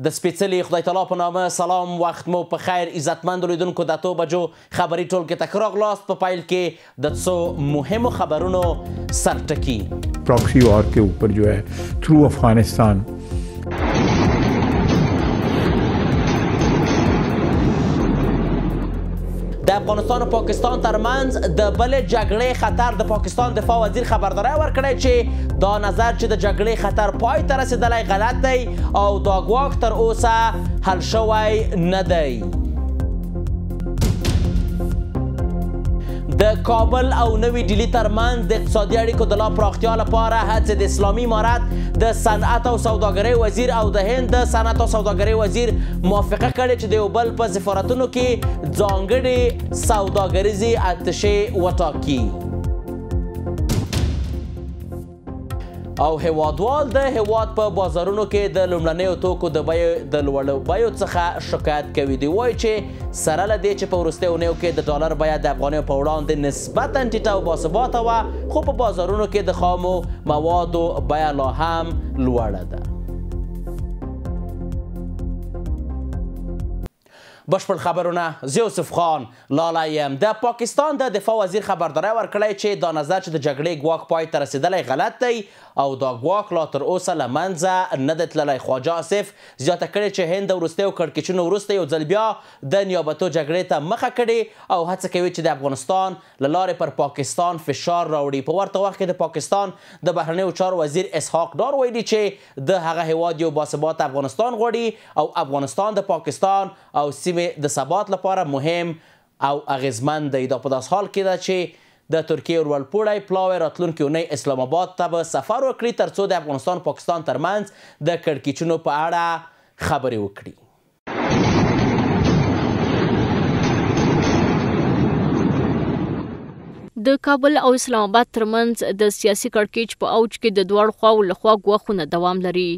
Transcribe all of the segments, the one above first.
د سپېڅلي خدای تعالی په نامه سلام، وخت مو په خیر. عزتمندو لیدونکو، د 8 بجو خبري ټولګې ته ښه راغلاست. په پیل کې د څو مهمو خبرونو سرټکي. پراکسي وار کې اوپر جو ہے تھرو افغانستان. د افغانستان او پاکستان ترمنځ د بلې جګړې خطر. د پاکستان دفاع وزیر خبرداری ورکړی چې دا نظر چې د جګړې خطر پای ته رسېدلی غلط دی او دا ګواښ تر اوسه حل شوی نه دی. د کابل او نوي ډیلي ترمنځ د اقتصادي اړیکو د لا پراختیا لپاره هڅې. د اسلامي امارت د صنعت او سوداګرۍ وزیر او د هند د صنعت او سوداګرۍ وزیر موافقه کړې چې د یو بل په سفارتونو کې ځانګړې سوداګریزې اتشې وټاکي. او هیوادوال د هیواد په بازارونو کې د لومړنیو توکو د بیو د لوړو بیو څخه شکایت کوي. دوی وایي چې سره له دې چې په وروستیو اونیو کې د ډالر بیه د افغانیو په وړاندې نسبتاً ټیټه او باثباته وه، خو په بازارونو کې د خامو موادو بیه لا هم لوړه ده. بشپړ خبرونه. زه یوسف خان لالا یم. د پاکستان د دفاع وزیر خبرداری ورکړی چې دا نظر چې د جګړې ګواښ پای ته رسېدلی غلط دی او دا ګواښ لا تر اوسه له منځه نه دی تللی. خواجه آصف زیاته کړې چې هند د وروستیو کړکېچونو وروسته یو ځل بیا د نیابتو جګړې ته مخه کړې او هڅه کوي چې د افغانستان له لارې پر پاکستان فشار راوړي. په ورته وخت کې د پاکستان د بهرنیو چارو وزیر اسحاق ډار ویلي چې د هغه هیواد یو باثباته افغانستان غواړي او افغانستان د پاکستان او سیمې د ثبات لپاره مهم او اغیزمن دی. دا په داسې حال کې ده چې د ترکیې لوړپوړی پلاوی راتلونکې اونۍ اسلام آباد ته به سفر وکړي ترڅو د افغانستان پاکستان ترمنځ د کړکېچونو په اړه خبرې وکړي. د کابل او اسلام آباد ترمنځ د سیاسي کړکېچ په اوج کې د دواړو خواوو لخوا ګواښونه دوام لري.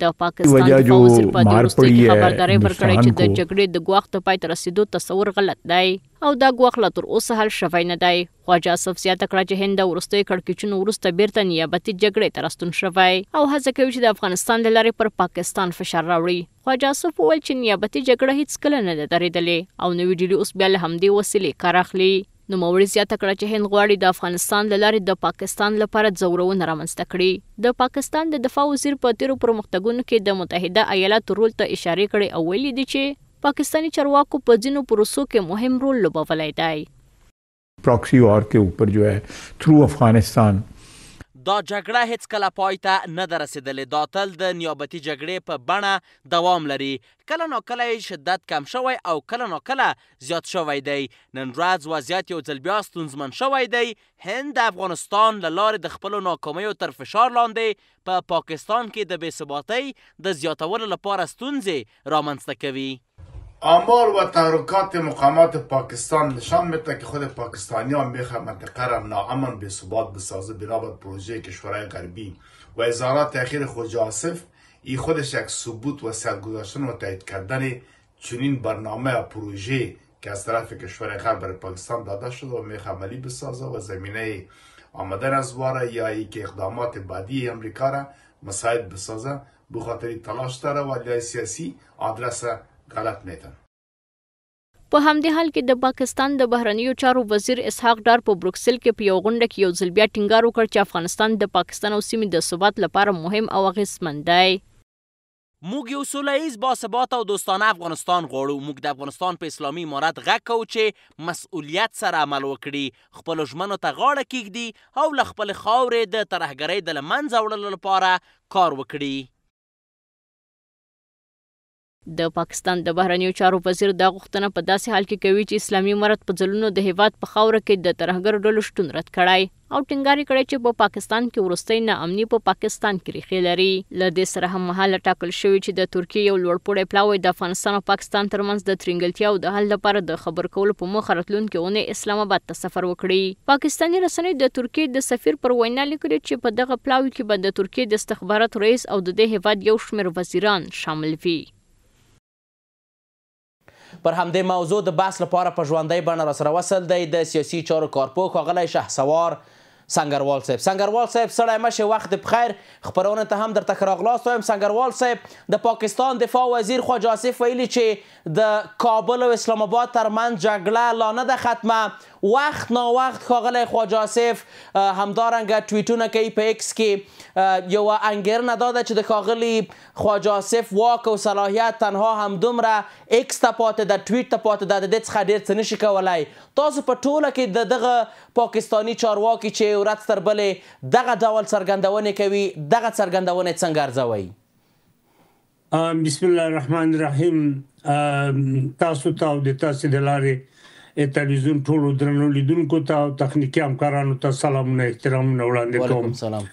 د پاکستان دفاع وزیر په دې وروستیو کې خبرداری ورکړی چې د جګړې د ګواښ د پای ته رسېدو تصور غلط دی او دا ګواښ لا تر اوسه حل شوی نه دی. خواجه آصف زیاته کړه چې هند د وروستیو کړکېچونو وروسته بیرته نیابتي جګړې ته راستون شوی او هڅه کوي چې د افغانستان له لارې پر پاکستان فشار راوړي. خواجه آصف وویل چې نیابتي جګړه هیڅکله نه ده درېدلې او نوي ډیلي اوس بیا له همدې وسیلې کار اخلي. نوموړي زیاته کړه چې هند غواړي د افغانستان له لارې د پاکستان لپاره ځورونه رامنځته کړي. د پاکستان د دفاع وزیر په تېرو پرمختګونو کې د متحده ایالاتو رول ته اشارې کړې او ویلي دي چې پاکستاني چارواکو په ځینو پروسو کې مهم رول لوبولی دی. پراکسي وار کې اوپر جو ہے تھرو افغانستان. دا جګړه هیڅکله پای ته نه ده رسېدلې. دا تل د نیابتي جګړې په بڼه دوام لري. کله ناکله یې شدت کم شوی او کله ناکله زیات شوی دی. نن ورځ وضعیت یو ځل بیا ستونزمن شوی دی. هند د افغانستان له لارې د خپلو ناکامیو تر فشار لاندې په پاکستان کې د بې ثباتۍ د زیاتولو لپاره ستونزې رامنځته کوي. آمار و تحرکات مقامات پاکستان نشان میده که خود پاکستانی ها میخواه منطقه را ناامن بی ثبات بسازه. بنابر پروژه کشورهای غربی و اظهارات اخیر خواجه آصف ای خودش یک ثبوت و سرگذاشتن و تایید کردن چنین برنامه یا پروژه که از طرف کشور غرب برای پاکستان داده شده و میخواه عملی بسازه و زمینه آمدن از واره یا ای که اقدامات بعدی امریکا را مساعد بسازه به خاطر تلاش داره و لای سیاسی آدرس غلط میدن. په همدې حال کې د پاکستان د بهرنیو چارو وزیر اسحاق ډار په بروکسل کې په یو غونډه کې یو ځل بیا ټینګار وکړ چې افغانستان د پاکستان او سیمې د ثبات لپاره مهم او اغېزمن دی. موږ یو سوله ییز، باثباته او دوستانه افغانستان غواړو. موږ د افغانستان په اسلامي امارت غږ کوو چې مسؤلیت سره عمل وکړي، خپلو ژمنو ته غاړه کیږدي او له خپلې خاورې د ترهګرۍ د له منځه وړلو لپاره کار وکړي. د پاکستان د بهرنیو چارو وزیر دا غوښتنه په داسې حال کې کوي چې اسلامي امارت په ځلونو د هیواد په خاوره کې د ترهګرو ډلو شتون رد کړی او ټینګار یې کړی چې په پاکستان کې وروستۍ ناامني په پاکستان کې ریښې لري. له دې سره هممهاله ټاکل شوې چې د ترکیې یو لوړپوړی پلاوی د افغانستان او پاکستان ترمنځ د ترینګلتیاو د حل لپاره د خبرو کولو په موخه راتلونکې اونۍ اسلام آباد ته سفر وکړي. پاکستاني رسنیو د ترکیې د سفیر پر وینا لیکلي چې په دغه پلاوي کې به د ترکیې د استخباراتو رئیس او د دې هیواد یو شمېر وزیران شامل وي. پر همدې موضوع د بحث لپاره په ژوندۍ بڼه راسره وصل دی د سیاسي چارو کارپوه ښاغلی شهسوار. سنګروال صاحب. سنګروال صاحب سړی مه شې، وخت دې پخیر، خپرونې ته هم درته ښه راغلاست وایم. سنګروال صاحب، د پاکستان دفاع وزیر خواجه آصف ویلي چې د کابل او اسلام آباد ترمنځ جګړه لا نه ده ختمه. وخت نا وخت ښاغلی خواجه آصف همدارنګه ټویټونه کوي په ایکس کې. یوه انګېرنه دا ده چې د ښاغلي خواجه آصف واک او صلاحیت تنها همدومره ایکس ته پاتې ده، ټویټ ته پاتې ده، د دې څخه ډېر څه نشي کولی. تاسو په ټوله کې د دغه پاکستاني چارواکي چې ورځ تر بلې دغه ډول څرګندونې کوي، دغه څرګندونې څنګه ارزوئ؟ بسم الله الرحمن الرحیم. تاسو ته او د تاسو د لارې تلویزیون ټولو درنو لیدونکو ته او تخنیکي همکارانو ته سلامونه احترامونه وړاندې کوم. سلام.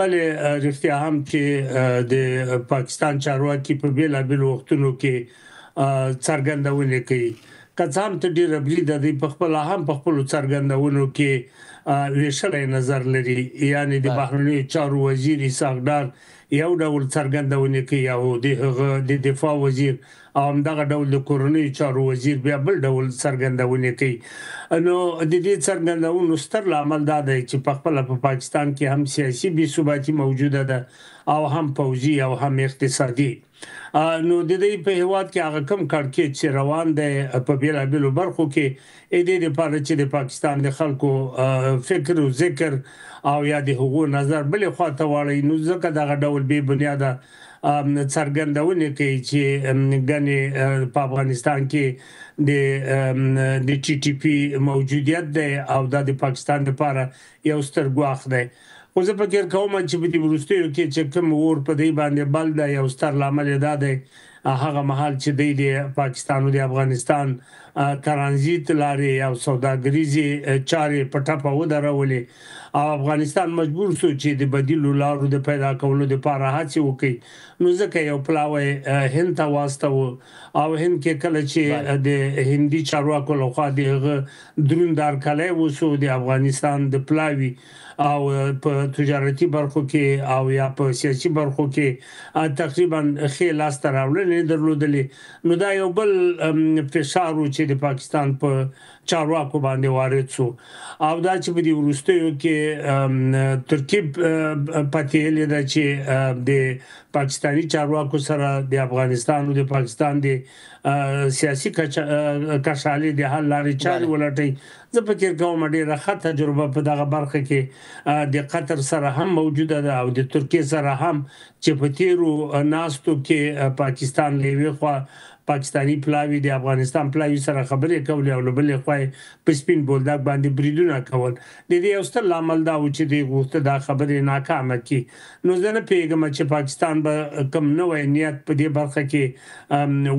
بله، رښتیا هم چې د پاکستان چارواکي په بېلابېلو وختونو کې څرګندونې کوي، که څه هم تر ډېره بریده دوی په خپله هم په خپلو څرګندونو کې ویشلی نظر لري. یعنې د بهرنیو چارو وزیر اسحاق ډار یو ډول څرګندونې کوي او د هغه د دفاع وزیر او همدغه ډول د کورنیو چارو وزیر بیا بل ډول څرګندونې کوي. نو د دې څرګندونو ستر لامل دا دی چې په خپله په پاکستان کې هم سیاسي بې ثباتي موجوده ده او هم پوځي او هم اقتصادي. نو د دې په هیواد کې هغه کم کړکېچ چې روان دی په بېلابېلو برخو کې، د دې لپاره چې د پاکستان د خلکو فکر او ذکر او یا د هغو نظر بلې خوا ته واړوي، نو ځکه دغه ډول بې بنیاده څرګندونې کوي چې ګنې په افغانستان کې د ټي ټي پي موجودیت دی او دا د پاکستان لپاره یو ستر ګواښ دی. خو زه فکر کوم چې په دې وروستیو کې چې کوم اور په دې باندې بل دی، یو ستر لامل یې دا دی هغه مهال چې دی د پاکستان او د افغانستان ترانزیت لارې او سوداګریزې چارې په ټپه ودرولې او افغانستان مجبور شو چې د بدیلو لارو د پیدا کولو لپاره هڅې وکړي. نو ځکه یو پلاوی هند ته واستوه او هند کې کله چې د هندي چارواکو لخوا د هغه دروند هرکلی وسو د افغانستان د پلاوي او په تجارتي برخو کې او یا په سیاسي برخو کې تقریبا ښې لاسته راوړنې درلودلې. نو دا یو بل فشار و چې د پاکستان په چارواکو باندې وارد شو. او دا چې په دې وروستیو کې ترکیب پتېیلې ده چې د پاکستاني چارواکو سره د افغانستان او د پاکستان د سیاسي کشالې د حل لارې چارې ولټوي. زه فکر کوم ډېره ښه تجربه په دغه برخه کې د قطر سره هم موجوده ده او د ترکیې سره هم، چې په تیرو ناستو کې پاکستان له یوې خوا پاکستاني پلاوي د افغانستان پلاوي سره خبرې کولې او له بلې خوا یې په سپین بولدک باندې بریدونه کول. د دې یو ستر لامل دا و چې دوی غوښته دا خبرې ناکامه کړي. نو زه نه پوهېږم چې پاکستان به کوم نوی نیت په دې برخه کې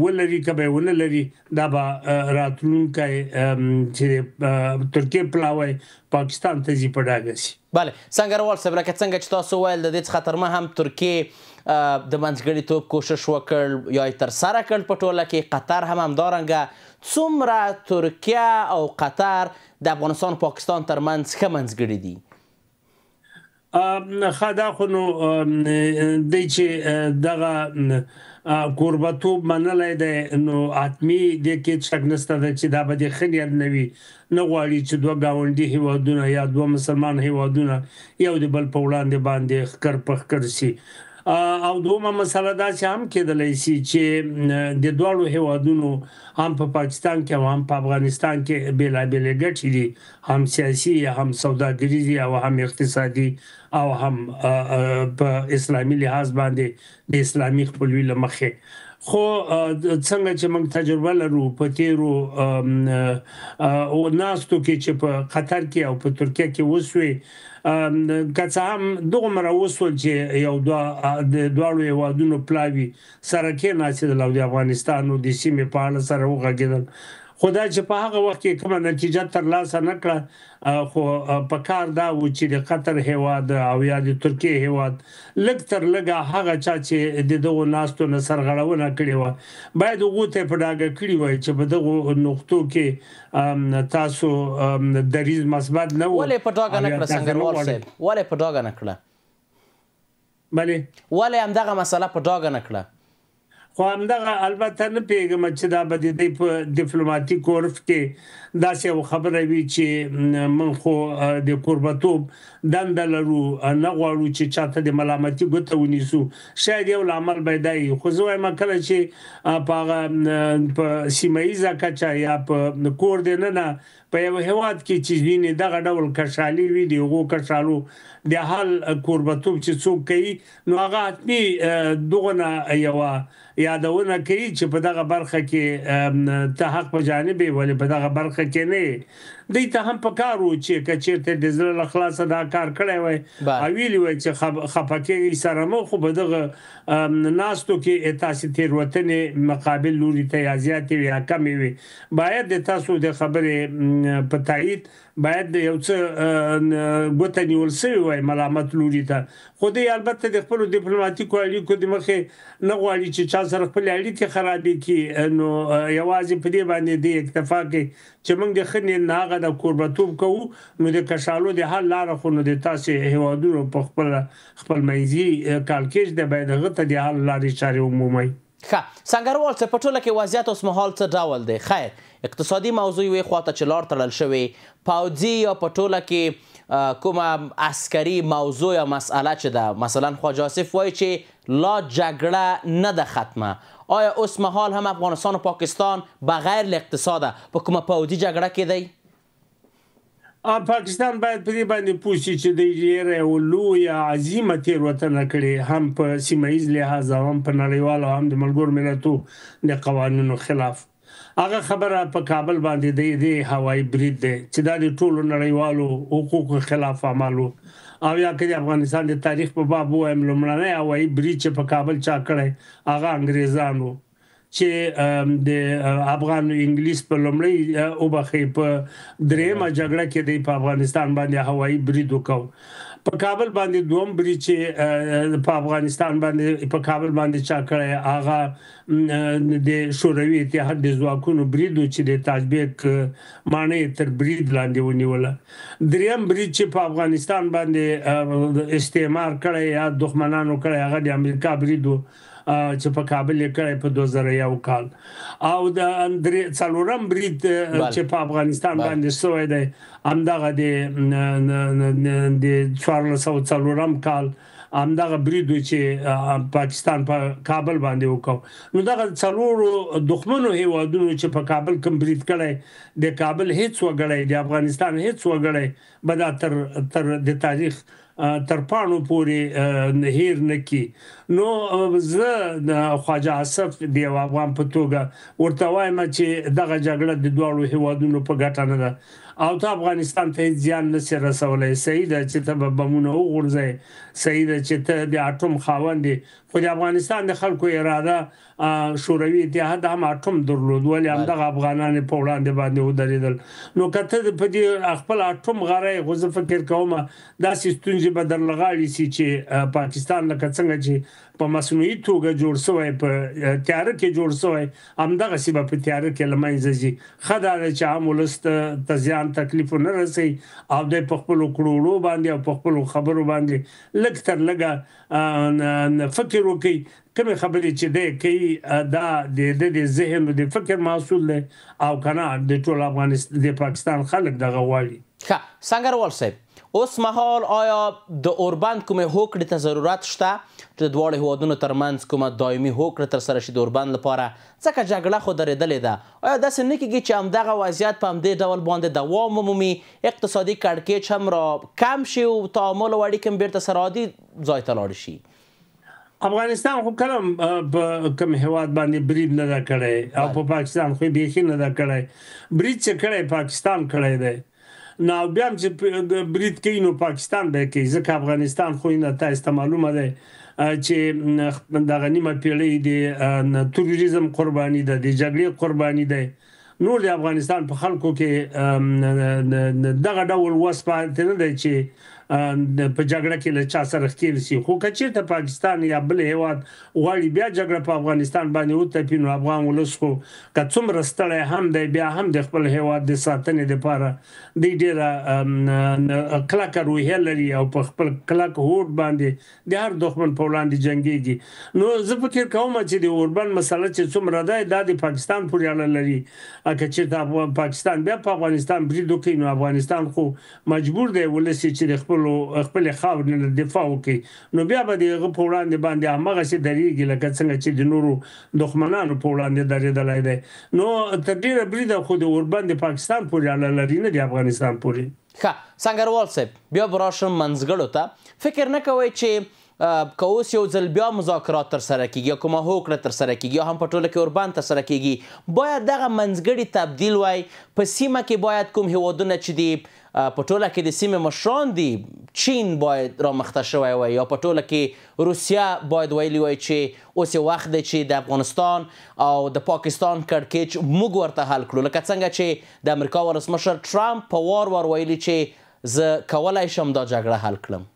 ولري که به یې ونه لري. دا به راتلونکی چې ترکیې پلاوی پاکستان ته ځي په ډاګه شي. بله، سنګروال صاحب، لکه څنګه چې تاسو وویل د دې څخه تر ما هم ترکیې د منځګړیتوب کوشش وکړ یا یې ترسره کړ په ټوله کې، قطر هم همدارنګه. څومره ترکیه او قطر د افغانستان او پاکستان ترمنځ ښه منځګړي دي؟ ښه، دا خو نو دی چې دغه کوربتوب منلی دی، نو حتمي دې کې هېڅ شک نشته ده چې دا به د ښه نیت نه وي. نه غواړي چې دوه ګاونډي هیوادونه یا دوه مسلمان هیوادونه یو د بل په وړاندې باندې ښکر په ښکر شي. او دومه مسله داسې هم کېدلی شي چې د دواړو هیوادونو هم په پاکستان کې او هم په افغانستان کې بېلابېلې ګټې دي، هم سیاسي هم سوداګریزې او هم اقتصادي او هم په اسلامي لحاظ باندې د اسلامي خپلوي له مخې. خو څنګه چې موږ تجربه لرو په تیرو ناستو کې چې په قطر کې او په ترکیه کې وسوې، که څه هم دغومره وسول چې یو د دواړو هیوادونو پلاوي سره کېناستېدل او د افغانستان او د سیمې په اړه سره وغږېدل، خو دا چې په هغه وخت کې کومه نتیجه ترلاسه نه کړه، خو په کار دا و چې د قطر هیواد او یا د ترکیې هیواد لږ تر لږه هغه چا چې د دغو ناستو نه سرغړونه کړې وه باید هغو ته یې په ډاګه کړي وای چې په دغو نقطو کې تاسو دریځ مثبت نه و. ولې په ډاګه نه کړه سنګروال صاحب؟ ولې په ډاګه نه کړه؟ بله، ولې همدغه مسله په ډاګه نه کړه؟ خو همدغه البته نه پوهېږم چې دا به د دوی په دیپلوماتیک عرف کې داسې یوه خبره وي چې موږ خو د کوربتوب دنده لرو، نه غواړو چې چاته د ملامتي ګوته ونیسو، شاید یو لامل به دا وي. خو زه وایم کله چې په هغه په سیمه ییزه کچه یا په کور دننه په یو هیواد کې چې ځینې دغه ډول کشالې وي، د هغو کشالو د حل کوربتوب چې څوک کوي نو هغه حتمي دغونه یوه یادونه کوي چې په دغه برخه کې ته حق په جانب یې، ولې په دغه برخه کې نه یې. دوی ته هم په کار و چې که چېرته د زړه له خلاصه دا کار کړی وای او ویلي وای چې خفه کېږئ سره مه، خو په دغه ناستو کې تاسې تېروتنې مقابل لوري ته یا زیاتې وې یا کمې وې، باید د تاسو د خبرې په تایید باید یو څه ګوته نیول شوې وای ملامت لوري ته. خو دوی البته د خپلو دیپلوماتیکو اړیکو د مخې نه غواړي چې چا سره خپلې اړیکې خرابې کړي، نو یوازې په دې باندې دوی اکتفا کوي چې موږ د ښه نیت نه هغه د کوربتوب کوو، نو د کشالو د حل لاره خو نو د تاسې هېوادونو په خپلمنځي کړکېچ دی، باید هغه ته د حل لارې چارې ومومئ. ښه سنګروال صاحب، په ټوله کې وضعیت اوسمهال څه ډول دی؟ خیر، اقتصادي موضوع یوې خواته چې لار تړل شوې، پوځي یا په ټوله کې کومه عسکري موضوع یا مسئله چې ده، مثلا خواجه آصف وایي چې لا جګړه نه ده ختمه، آیا اوسمهال هم افغانستان او پاکستان بغیر له اقتصاده په کومه پوځي جګړه کې دی؟ پاکستان باید په دې باندې پوه شي چې دوی ډېره یوه لویه عظیمه تېروتنه کړې، هم په سیمه ییز لحاظ او هم په نړیوال او هم د ملګرو ملتو د قوانینو خلاف. هغه خبره په کابل باندې د دې هوایي برید دی چې دا د ټولو نړیوالو حقوقو خلاف عمل و، او یا که د افغانستان د تاریخ په باب ووایم، لومړنی هوایي برید چې په کابل چا کړی هغه انګریزان وو چې د افغان انګلیس په لومړۍ وبخښئ په درېیمه جګړه کې دی په افغانستان باندې هوایي برید وکړ. په کابل باندې دوم برید چې په افغانستان باندې په کابل باندې چا کړی هغه د شوروي اتحاد د ځواکونو برید و چې د تاجبیک ماڼۍ تر برید لاندې ونیوله. دریم برید چې په افغانستان باندې استعمار کړی یا دښمنانو کړی هغه د امریکا برید و چې په کابل یې کړی په 2001 کال. او د څلورم برید چې په افغانستان باندې سوی دی همدغه د 1404 کال همدغه برید چې پاکستان په کابل باندې وکړ. نو دغه څلورو دښمنو هیوادونو چې په کابل کوم برید کړی، د کابل هیڅ وګړی، د افغانستان هیڅ وګړی به دا تر د تاریخ تر پاڼو پورې هیر نه کړي. نو زه خواجه آصف د یو افغان په توګه ورته وایم چې دغه جګړه د دواړو هیوادونو په ګټه نه ده او ته افغانستان ته هیڅ زیان نه سي رسولی. صحیح ده چې ته به بمونه وغورځوې، صحیح ده چې ته د اټوم خاوند یې، خو د افغانستان د خلکو اراده، شوروي اتحاد هم اټوم درلود، ولې همدغه افغانان یې په وړاندې باندې ودرېدل. نو که ته په دې خپل اټوم غره یې، خو زه فکر کوم داسې ستونزې به در له غاړې سي چې پاکستان لکه څنګه چې په مصنوعي توګه جوړ سوی، په تیاره کې جوړ سوی، همدغسې به په تیاره کې له منځه ځي. ښه دا ده چې عام ولس ته زیان تکلیف ونه رسوي او دی په خپلو کړو وړو باندې او په خپلو خبرو باندې لږ تر لږه فکر وکړي. کومې خبرې چې دی کوي دا د ده د ذهن او د فکر محصول دی او که نه د ټول افغانستان د پاکستان خلک دغه غواړي. ښه سنګروال صاحب، اوس مهال آیا د اوربند کومې هوکړې ته ضرورت شته چې د دواړو هیوادونو ترمنځ کومه دایمي هوکړه ترسره شي د اوربند لپاره؟ ځکه جګړه خو درېدلې ده. آیا داسې نه کېږي چې همدغه وضعیت په همدې ډول باندې دوام ومومي، اقتصادي کړکېچ هم را کم شي او تعامل او اړیکې هم بېرته سره عادي ځای ته لاړې شي؟ افغانستان خو کله په کوم هیواد باندې برید نه ده کړی او په پاکستان خو یې بیخي نه ده کړی. برید چې کړی پاکستان کړی دی، نو بیا هم چې برید کوي نو پاکستان به یې کوي، ځکه افغانستان خو نه تاسو ته معلومه دی چې دغه نیمه پیړۍ د تروریزم قرباني ده، د جګړې قرباني دی. نور د افغانستان په خلکو کې دغه ډول وس پاتې نه دی چې په جګړه کې له چا سره ښکیل سي. خو که چیرته پاکستان یا بل هیواد غواړي بیا جګړه په افغانستان باندې وتپي، نو افغان ولس خو که څومره ستړی هم دی بیا هم د خپل هیواد د ساتنې لپاره دی ډیره کلکه روحیه لري او په خپل کلک هوډ باندې د هر دښمن په وړاندې جنګیږي. نو زه فکر کوم چې د اوربند مسله چې څومره ده دا د پاکستان پورې اړه لري. که چیرته پاکستان بیا په افغانستان برید وکړي نو افغانستان خو مجبور دی ولس چې د خپلې خاورې نه دفاع وکړي، نو بیا به د هغه په وړاندې باندې هماغسې درېږي لکه څنګه چې د نورو دښمنانو په وړاندې درېدلی دی. نو تر ډېره بریده خو د اوربند د پاکستان پورې اړه لري، نه د افغانستان پورې. ښه سنګروال صاحب، بیا به راشم منځګړو ته. فکر نه کوئ چې که اوس یو ځل بیا مذاکرات ترسره کیږي یا کومه هوکړه ترسره کیږي یا هم په ټوله کې اوربند ترسره کیږي، باید دغه منځګړي تبدیل وای؟ په سیمه کې باید کوم هیوادونه چې دي په ټوله کې د سیمې مشران دي، چین باید رامخته شوی وای یا په ټوله کې روسیه باید ویلي وای چې اوس یې وخت دی چې د افغانستان او د پاکستان کړکېچ موږ ورته حل کړو، لکه څنګه چې د امریکا ولسمشر ټرمپ په وار وار ویلي چې زه کولای شم دا جګړه حل کړم.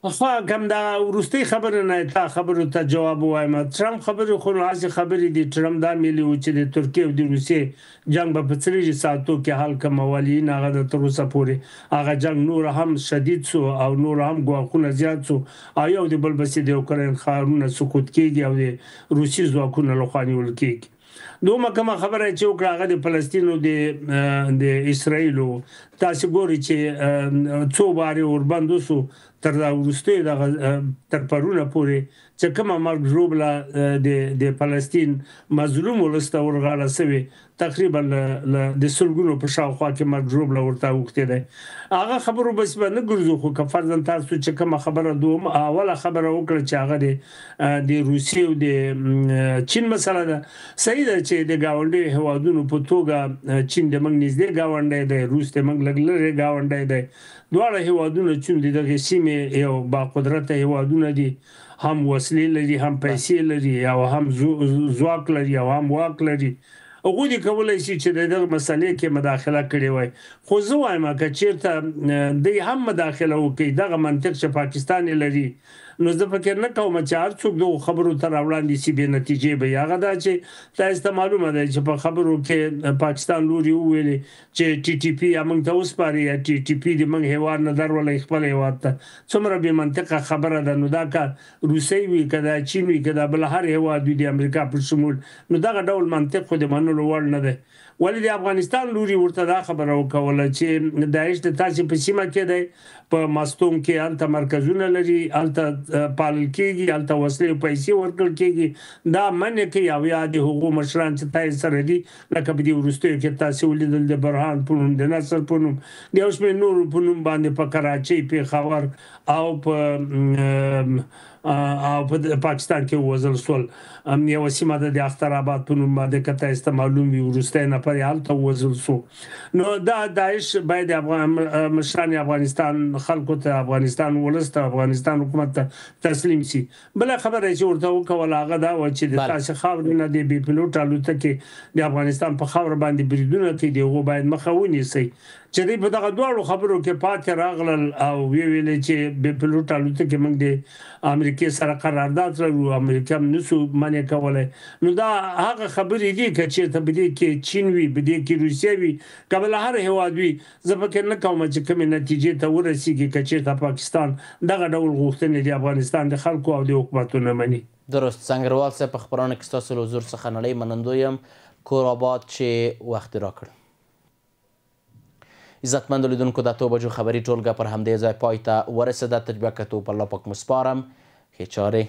خو کوم دا وروستۍ خبره نه تا خبرو ته جواب ووایم. ټرمپ خبرې خو نو هسې خبرې دي. ټرمپ دا ویلي و چې د ترکیې او د روسیې جنګ به په 40 ساعتو کې حل کړم، ولې نه هغه د تر اوسه پورې هغه جنګ نور هم شدید سو او نور هم ګواښونه زیات سو او یو د بل پسې د اوکراین ښارونه سقوط کیږي او د روسي ځواکونو لخوا نیول کیږي. دومره کومه خبره چې وکړه هغه د فلسطین او د اسرائیلو، تاسې ګورئ چې څو وارې اوربند وسو تر دا وروستیو دغه تر پرونه پورې چې کومه مرګ ژوبله د فلسطین مظلوم ولس ته ورغاړه سوې، تقریبا د سلګونو په شاوخوا کې مرګ ژوبله ورته اوښتې دی. هغه خبرو بس به نه ګرځو، خو که فرضاً تاسو چې کومه خبره دوم اوله خبره وکړه چې هغه د روسیې او د چین مسله ده، صحیح ده چې د ګاونډیو هیوادونو په توګه چین د موږ نږدې ګاونډی دی، روس د موږ لږ لرې ګاونډی دی. دواړه هیوادونه چون د دغې سیمې یو باقدرته هیوادونه دي، هم وسلې لري، هم پیسې لري او هم ځواک لري او هم واک لري. هغوی دې کولی شي چې د دغه مسئلې کې مداخله کړې وای. خو زه وایم که چیرته دوی هم مداخله وکړي، دغه منطق چې پاکستان یې لري، نو زه فکر نه کوم چې هر څوک دغو خبرو ته راوړاندې سي بې نتیجې به وي. هغه دا چې تاسو ته معلومه ده چې په خبرو کې پاکستان لوري وویلې چې ټي ټي پي یا موږ ته وسپاري یا ټي ټي پي د موږ هیواد نه درولئ خپل هیواد ته، څومره بې منطقه خبره ده. نو دا که روسۍ وي، که دا چین وي، که دا بل هر هیواد وي د امریکا په شمول، نو دغه ډول منطق خو د منلو وړ نه دی. ولې د افغانستان لوري ورته دا خبره وکوله چې داعش د تاسې په سیمه کې دی، په مستونګ کې هلته مرکزونه لري، هلته پالل کیږي، هلته وسلې او پیسې ورکړل کیږي، دا منع کوي او یا د هغو مشران چې تاسې سره دي، لکه په دې وروستیو کې تاسې ولیدل د برهان په نوم، د نصر په نوم، د یو شمېر نورو په نوم باندې په کراچۍ، پېښور او په پاکستان کې ووژل شول. یوه سیمه ده د اختر آباد په نوم باندې که تاسې ته معلوم وي، وروستی نفر یې هلته ووژل شو. نو دا داعش باید مشران افغانستان خلکو ته، افغانستان ولس ته، افغانستان حکومت ته تسلیم شي. بله خبره چې ورته وکوله هغه دا وه چې د تاسې خاورې نه د بې پیلوټه الوتکې د افغانستان په خاوره باندې بریدونه کوي، د هغو باید مخه ونیسئ. چې دوی په دغه دواړو خبرو کې پاتې راغلل او ویې ویلې چې بې پیلوټه الوتکې موږ د امریکې سره قرارداد لرو، امریکا هم نسو منع کولی. نو دا هغه خبرې دي که چېرته په دې کې چین وي، په دې کې روسیه وي، که بل هر هیواد وي، زه فکر نه کوم چې کومې نتیجې ته ورسیږي که چېرته پاکستان دغه ډول غوښتنې د افغانستان د خلکو او د حکومتونو مني. درست. سنګروال صاحب، په خپرونه کې ستاسو له حضور څخه نړۍ منندوی یم. کور آباد چې وخت دې راکړ. عزتمندو لیدونکو، د 8 بجو خبري ټولګه پر همدې ځای پای ته ورسېده. تر بیا کتو په الله پاک مو سپارم. ښې چارې.